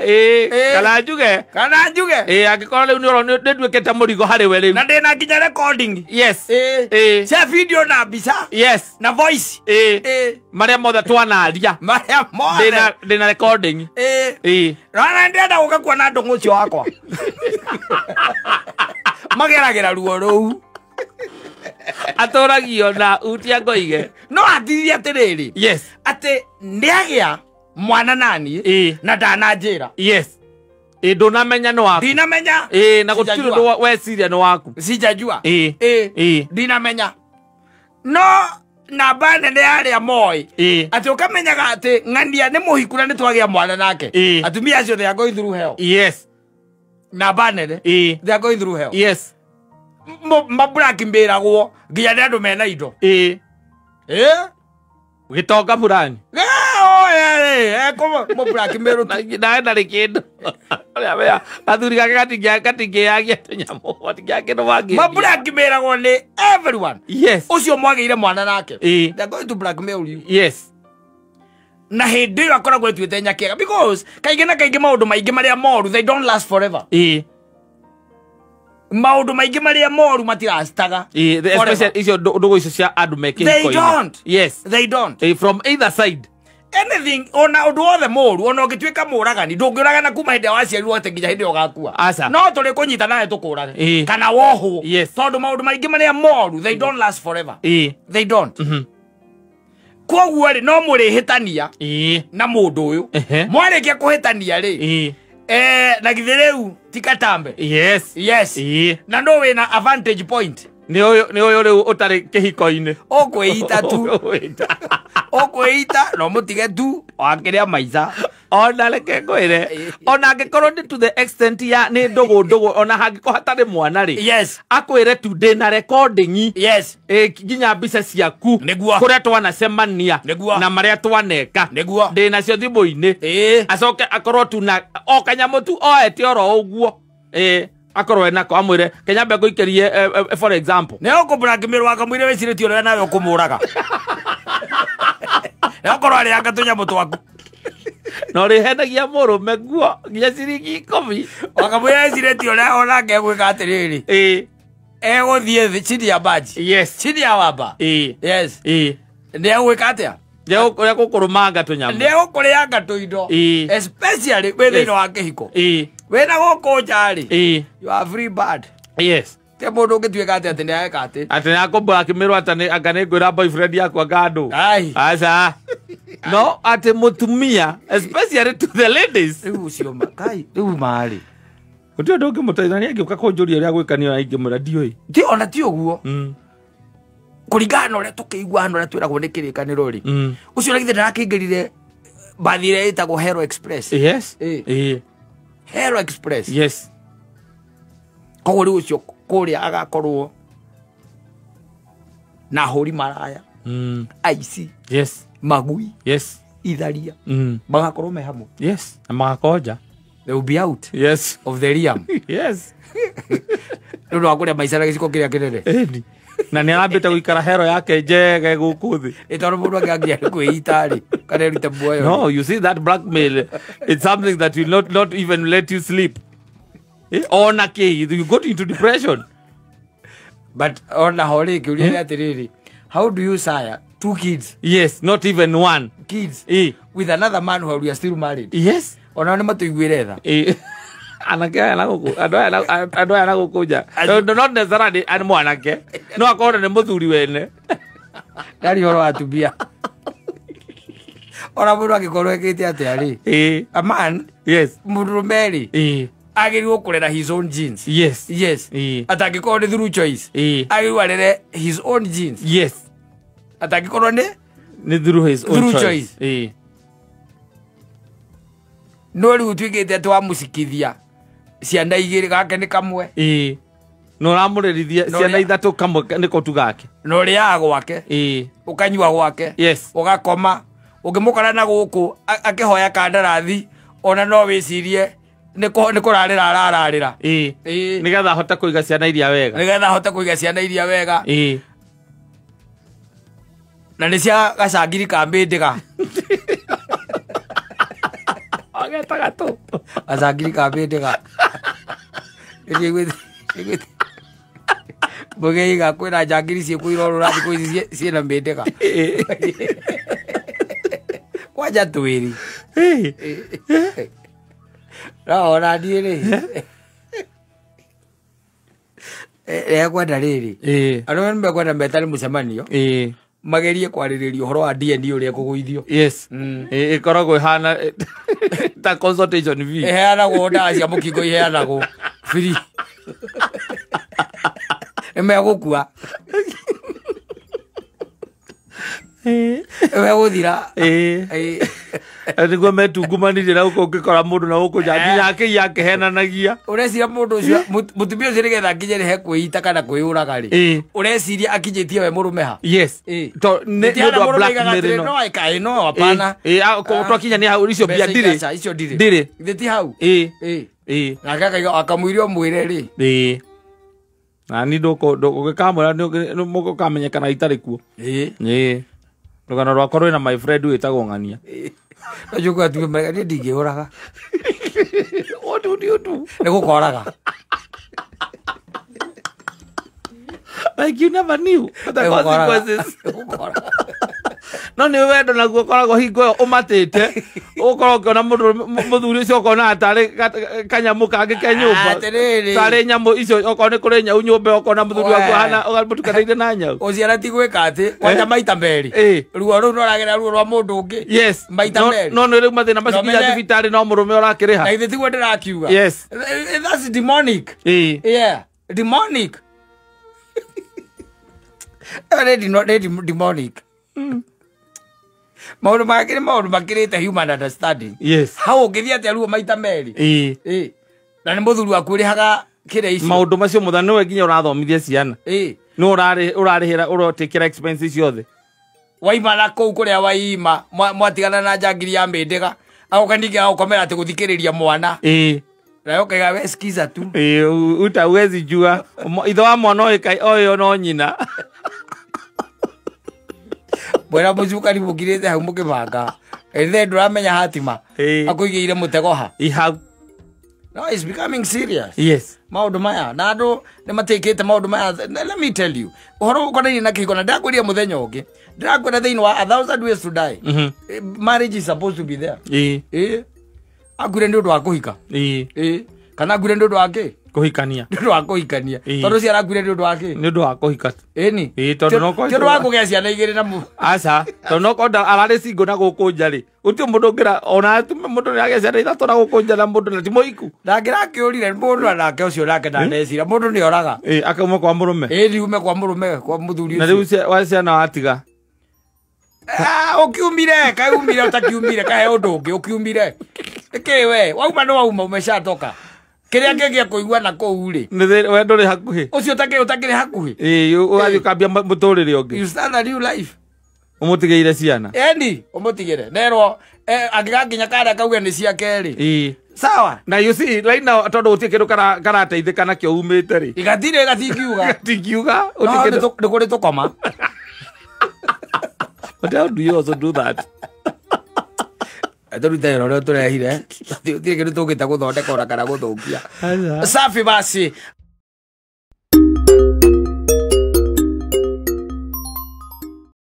Kana njuge. Kana njuge. Angĩkorwo rĩu nĩ nĩnduĩkĩte mũrigo harĩ we rĩu. Na ndĩna nginya recording. Yes. Cia video na mbica. Yes. Na voice. Marĩa mothe twanaria. Marĩa mothe. Ndĩna recording. Rora ndĩrenda gũka kuona ndũng'ũ ũcio wakwa. Mageragĩra ruo rũu. Atũragio na utia ngoige. No atithie atĩrĩrĩ. Yes. Atĩ nĩagĩa mwana nani na ndananjĩra. Yes. Ndũnamenya nĩ waku. Ndinamenya. Na gũtirĩ ũndũ weciria nĩ waku. Sijajua. Ndinamenya. No namba nene ya arĩa moĩ atĩ ũkamenyaga atĩ ng'ania nĩ mũhiku na nĩ twagĩa mwana nake. Atumia acio they are going through hell. Yes. Namba nene. They are going through hell. Yes. Mablackmailagwo nginya nĩ andũ mena indo. Gĩtonga fulani. Nawe ndarĩ kĩndũ. Athuri gake gatingĩagia tũnyamũ, gatingĩakĩndũ mangĩendia. Mablackmailagwo nĩ everyone. Yes. Ũcio mwagĩire mwana nake. They are going to blackmail you. Yes. Na hĩndĩ ĩyo akoragwo ĩtuĩte nyakĩega because kaingĩ na kaingĩ maũndũ maingĩ marĩa moru they don't last forever. Maũndũ maingĩ marĩa moru matirastaga. Especially icio ndũgũ icio cia andũ me kĩhiko-inĩ. They don't. Yes. They don't. From either side. Anything ona ũndũ wothe mũru ona ũngĩtuĩka mũragani ndũngĩũragana kuma hĩndĩ ĩrĩa waciarirwo atĩ nginya hĩndĩ ĩyo ũgakua. Aca. No tũrĩ kũnyita nawe tũkũrage. Kana wohwo. Yes. Tondũ maũndũ maingĩ marĩa moru they don't last forever. They don't. Kwoguo rĩ no mũrĩhĩtania na mũndũ ũyũ. Mwarĩkia kũhĩtania rĩ na githĩ rĩu ti katambe. Yes. Yes. Na no wĩna advantage point. Nĩ ũyũ rĩu ũtarĩ kĩhiko-inĩ. Ũkwĩita tu. Ũkwĩita no mũtige tu wakĩrĩa maica. Ona reke ngwĩre ona angĩkorwo nĩ to the extent ya nĩ ndũgũ ndũgũ ona hangĩkorwo hatarĩ mwana rĩ. Yes. Akwĩre tu ndĩna recording. Yes. Nginya mbica ciaku. Nĩguo. Kũrĩa twanacemania. Nĩguo. Na marĩa twaneka. Nĩguo. Ndĩnacio thimũ-inĩ. Acoke akorwo tu na o kanyamũ tu oete oro ũguo. Akorwo enako amwĩre kenyambe ngũikĩrie for example. Nĩ ũkũblackmail wakamwĩre wĩcirĩtie ũrĩa nawe ũkũmũraga. Nĩ ũkorwo arĩanga tũnyamũ twaku. No rĩhenagia mũrũme nguo nginya ciringi 10. Wakamwĩra wĩcirĩtie ũrĩa onake egwĩka atĩrĩrĩ. Egũthiĩ thĩ chini ya maji. Yes. Chini ya wamba. Yes. Nĩ egwĩka atĩa? Nĩ egũkũrũmanga tũnyamũ. Nĩ egũkũrĩanga tũindo. Especially wĩ thĩinĩ wa kĩhiko. Wĩna gũkũ nja rĩ. You are free bird. Yes. Te mũndũ ũngĩtuĩka atĩ atĩ nĩ areka atĩ. Atĩ nĩ akũblackmail atĩ anga nĩ ngwĩra boyfriend yakwa ngandũ. Aca. No atĩ mũtumia especially to the ladies. Rĩu ũcio kai rĩu marĩ. Gũtirĩ ũndũ ũngĩmũteithania angĩũka kũnjũria ũrĩa gwĩka niĩ ingĩmwĩra ndiũĩ. Ti ona ti ũguo. Kũringana na ũrĩa tũkĩiguana ũrĩa twĩragwo nĩ kĩrĩkanĩro rĩ. Ũcio na githĩ ndarakĩingĩrire mbathi ĩrĩa ĩtagwo Hero Express. Yes. Hero Express. Yes. Koguo rĩu ũcio kũrĩa agakorwo na hũri maraya. Aici. Yes. Magui. Yes. Itharia. Magakorwo me hamwe. Yes. Na magakonja. They will be out. Yes. Of the realm. Yes. Rĩu no akũrĩa maica na gĩciko kĩrĩa kĩnene. Ĩni. Na nĩ arambĩte gũikara hero yake njege gũkũ thĩ. Ĩ tondũ mũndũ angĩangia kwĩita rĩ kana erute muoyo. No, you see that blackmail, it's something that will not even let you sleep. Ona kĩ, you got into depression. But ona ho rĩ kĩũria nĩ atĩrĩrĩ, how do you sire two kids? Yes, not even one. Kids. With another man who we are still married. Yes. Ona nĩ matũiguĩre tha. Anake aya na gũkũ, andũ aya na gũkũ nja. Not necessarily nĩ mwanake. No akorwo nĩ mũthuri wene. Ndarĩ ũhoro wa atumia. Ona mũndũ angĩkorwo ekĩte atĩa rĩ. A man. Yes. Mũndũrũme rĩ. Agĩrĩirwo kũrera his own genes. Yes. Yes. Atangĩkorwo nĩ through choice. Agĩrĩirwo arere his own genes. Yes. Atangĩkorwo nĩ through his own choice. No rĩu ũtuĩkĩte atĩ wamũcikithia ciana igĩrĩ gake nĩ kamwe. No ũramũrerithia ciana ithatũ kamwe nĩko tu gake. Na ũrĩaga gwake. Ũkanyua gwake. Yes. Ũgakoma. Ũngĩmũkora na gũkũ akĩhoya kandarathi ona no wĩcirie nĩ kũrarĩra arararĩra. Nĩgetha ahote kũiga ciana iria wega. Nĩgetha ahote kũiga ciana iria wega. Na nĩ cia gacangiri ka mbĩndĩga. Agetaga tu. Gacangiri ka mbĩndĩga. Mũgeiga kwĩna njangiri ciĩkũ irorũra thikũ ici ciĩna mbĩndĩga. Kwanja twĩrĩ. No ona niĩ rĩ. Ekwenda rĩrĩ. Arũme nĩ mekwenda metane mũcemanio. Magerie kwarĩrĩria ũhoro wa DNA ũrĩa ĩkũgũithio. Yes. Ĩkoragwo ĩhana ta consultation fee. Ĩheanagwo ndawa cia mũkingo iheanagwo free. Nĩ megũkua. Megũthira. Nĩguo metungumanirie na gũkũ ũngĩkora mũndũ na gũkũ nja nginya akĩiya akĩhenanagia. Ũreciria mũndũ ũcio mũtumia ũcio nĩgetha akinye he kwĩita kana kwĩyũraga rĩ, ũreciria akinyĩtie we mũrũme ha? Yes. Nĩ ũndũ wa blackmail ĩno. No ĩkaĩ no hapana. Twakinya nĩ hau icio mbia ndirĩ. Icio ndirĩ. Ndirĩ. Githĩ ti hau? Nake akaiga akamwĩra ũmwĩre rĩ. Na ni ndũgĩkamwĩra nĩũkamenyekana itarĩ kuo. Rũgano rwakwa rwĩna my friend wĩtagwo Ng'ania. Ũcio atuge niĩ ndingĩũraga. What would you do? Nĩ gũkoraga. Like you never knew the consequences. No nĩ wendo naguo ũkoragwo hingo ĩyo ũmatĩte ũkorwo ũkĩona mũthuri ũcio ũkona tarĩ kanyamũ kangĩ ke nyũmba tarĩ nyamũ icio okorwo nĩ kũrĩ nyau nyũmba ũkona mũthuri waku ahana ũmũtukanĩire na nyau. Ũciara ti gwĩka atĩ kwanja maita merĩ. Ruo rũu no ũragera ruo rwa mũndũ ũngĩ. Yes. Maita merĩ. No nĩ rĩu mathĩna macio nginya thibitarĩ no mũrũme ũrakĩrĩha. Na githĩ tiguo ndĩrakiuga. Yes. That's demonic. Yeah. Demonic. Demonic. Maũndũ makĩrĩ maũndũ makĩrĩte human understanding. Yes. Hau ũngĩthiĩ atĩa ruo maita merĩ. Na nĩ mũthuri waku ũrĩhaga kĩrĩa icio. Maũndũ macio mothe nĩwe nginya ũrathomithia ciana. Nĩ ũrarĩhĩra ũrotikĩra expenses ciothe. Waima na kũu kũrĩa waima mwatigana na njangiri ya mĩndĩga agoka ningĩ agũkomera atĩ gũthikĩrĩria mwana. Na ũkaiga we skiza tu. Utawezi jua ithe wa mwana ũyũ no nyina. Mwena mũcukani mũkirĩte hau mũkĩbanga. Ithe ndũramenya hatima. Akũigĩire mũtego ha. Hau. No, it's becoming serious. Yes. Maũndũ maya na andũ nĩ matikĩte maũndũ maya. Let me tell you. Ũhoro ũkonainie na kĩhiko na ndakwĩria mũthenya ũngĩ. Ndĩrakwĩra thĩinĩ wa 1,000 ways to die. Marriage is supposed to be there. Akuire nĩ ũndũ wa kũhika. Kana akuire nĩ ũndũ wa kĩ? Kũhikania. Nĩ ũndũ wa kũhikania. Tondũ ũcio arakuire nĩ ũndũ wa kĩ? Nĩ ũndũ wa kũhika. Ĩni. Tondũ no ti ũndũ wa kũgĩa ciana igĩrĩ na Aca, tondũ no korwo ararĩ single na gũkũ nja rĩ. Gũtirĩ mũndũ ũngĩra ona mũndũ nĩ agĩa ciana ithatũ na gũkũ nja na mũndũ na ti mũhiku. Ndangĩrakĩũrire mũndũ nake ũcio nake ndanecira mũndũ nĩ oraga. Akauma kwa mũrũme. Ĩni ume kwa mũrũme kwa mũthuri ũcio. Na rĩu wa ciana watiga. Ũkiumire kaumire ũtakiumire kahe ũndũ ũngĩ ũkiumire. Nĩkĩ we wauma nĩ wauma umeshatoka. Kĩrĩa kĩngĩa kũigua na kũu rĩ. We ndũrĩ hakuhĩ. Ũcio ũtakĩrĩ hakuhĩ. Ũgathiĩ ũkambia mũtũrĩre ũngĩ. You start a new life. Ũmũtigĩire ciana. Eni ũmũtigĩre. Nerwo angĩgakinya karĩa kauge nĩ ciake rĩ. Sawa. Na you see right now tondũ gũtirĩ kĩndũ karateithĩka nakĩo umĩte rĩ. Igatirĩ gatingiuga. Gatingiuga. Nĩ kũrĩ tũkoma. But how do you also do that? Tũrute wĩra ũrĩa tũrehire. Gũtirĩ kĩndũ tũngĩta gũthondeka ona kana gũthũkia. Safi basi.